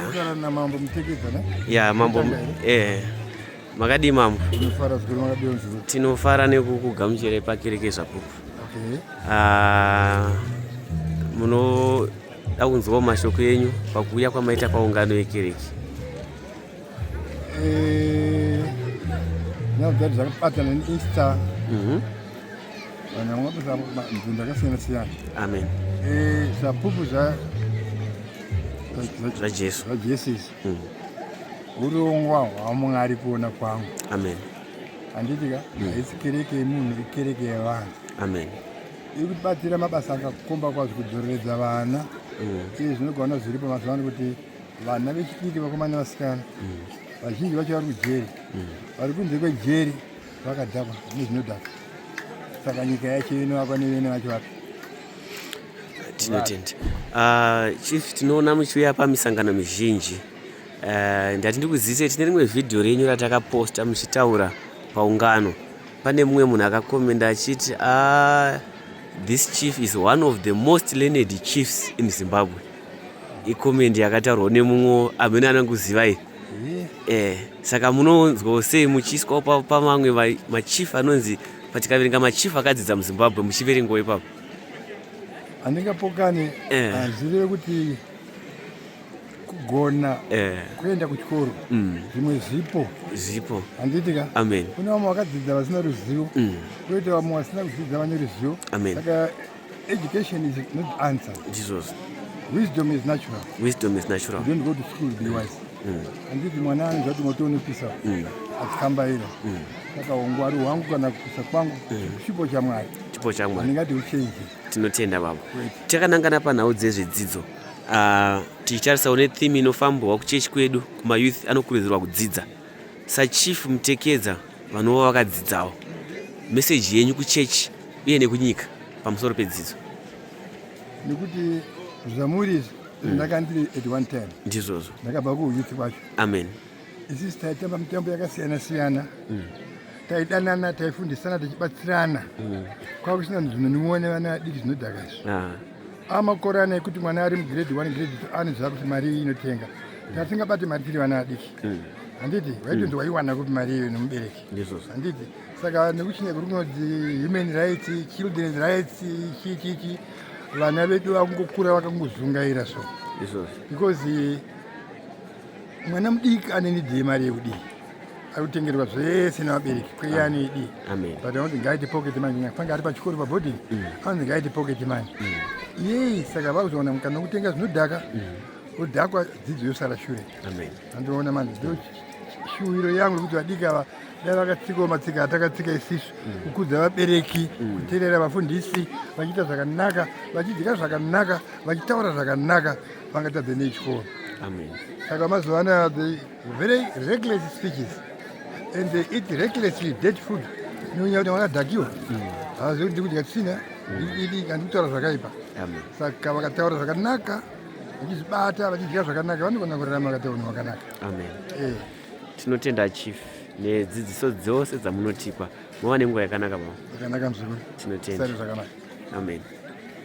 Kutaura namambo Mutekedza ne? Ya mambo eh makadii mambo? Tinofara zvikuru makadii mzukuru? Tinofara nekukugamuchirai pakereke Zvapupu. Okay. Ah, munoda kunzwawo mashoko enyu pakuuya kwamaita paungano yekereke. Eh, nhau dzati zvakabatana neEaster. Vanhu vamwe nzvimbo dzakasiyana siyana. Amen. Eh, Zvapupu zva zvaJesu. ZvaJesu izvi. Urongwa hwaMwari kuona kwangu. Amen. Handiti ka? Haisi kereke yemunhu, ikereke yevanhu. Amen. Iri kutibatsira mabasa akakomba kwazvo kudzoreredza vana. Iye zvinogona zviripo mazuva ano kuti vana vechidiki vakomana nevasikana vazhinji vacho vari kujeri. Vari kunze kwejeri vakadhakwa nezvinodhaka. Saka nyika yacho inovakwa nevene vacho vapi? Tinotenda. Chief, tinoona muchiuya pamisangano mizhinji. Ndati ndikuzivise tine rimwe vhidhiyo renyu ratakaposta muchitaura paungano. Pane mumwe munhu akakomenda achiti this chief is one of the most learned chiefs in Zimbabwe. Ikomendi yakataurwa nemumwe amene anonguzivai. Saka munonzwawo sei muchiiswawo pamamwe machief anonzi patikaverenga machief akadzidza muZimbabwe muchiverengwawo ipapo? Handingapokani, hazvireve kuti kugona kuenda kuchikoro zvimwe zvipo zvipo handiti ka? Amen. Kune vamwe vakadzidza vasina ruzivo, koita vamwe vasina kudzidza vane ruzivo. Amen. Saka education is not the answer. Ndizvozvo. Wisdom is natural. Wisdom is natural. You don't go to school to be wise. Handiti mwana anoziva kuti moto unopisa achikambaira. Saka ungwaru hwangu kana kupusa kwangu chipo chaMwari. Chipo chaMwari. Handingati uchenje. Tinotenda baba. Takanangana panhau dzezvedzidzo. Tichitarisawo netheme inofambwa kuchechi kwedu kumayouth anokurudzirwa kudzidza. SaChief Mutekedza vanova vakadzidzawo. Meseji yenyu kuchechi uye nekunyika pamusoro pedzidzo. Nekuti zvamuri izvi ndanga ndiri at one time. Ndizvozvo. Ndakabva kuyouth kwacho. Amen. Isusu taitamba mitambo yakasiyana siyana. Taidanana, taifundisana, tichibatsirana. Kwakusina zvinonwiwa nevana vadiki zvinodhaka izvi. Amakore ana ekuti mwana ari mugrade 1 grade 2 anoziva kuti mari iyi inotenga. Tasingabati mari tiri vana vadiki. Handiti waitonzi waiwana kupi mari iyoyo nomubereki. Ndizvozvo. Handiti saka nekuchinya kuri kunonzi human rights, children's rights, chi chi chi vana vedu vakungokura vakangozungaira so. Ndizvozvo. Because mwana mudiki ane need yemari yekudii, ari kutengerwa zvese nevabereki kweye anoidii. Amen. But anonzi ngaite pocket money, panga ari pachikoro paboarding, anonzi ngaite pocket money. Yei saka vakuzowana mukana wekutenga zvinodhaka, odhakwa, dzidzo yosara shure. Amen. Andiona manje ndo shuwiro yangu yekuti vadiki ava dai vakatsikawo matsika atakatsika isisu, kukudza vabereki, kuteerera vafundisi, vachiita zvakanaka, vachidya zvakanaka, vachitaura zvakanaka, vangatadze nechikoro. Amen. Saka mazuva anaya the very reckless speeches and they eat recklessly dead food nonyaya kuti vakadhakiwa, havazivi kuti ndikudya tsvina, ndikudidi, handikutaura zvakaipa. Amen. Saka vakataura zvakanaka, vachizvibata, vachidya zvakanaka, vanogona kurarama vakaita unhu hwakanaka. Amen. Eh. Tinotenda chief nedzidziso dzose dzamunotipa. Muva nenguva yakanaka baba. Zvakanaka muzukuru. Tinotenda. Sare zvakanaka. Amen.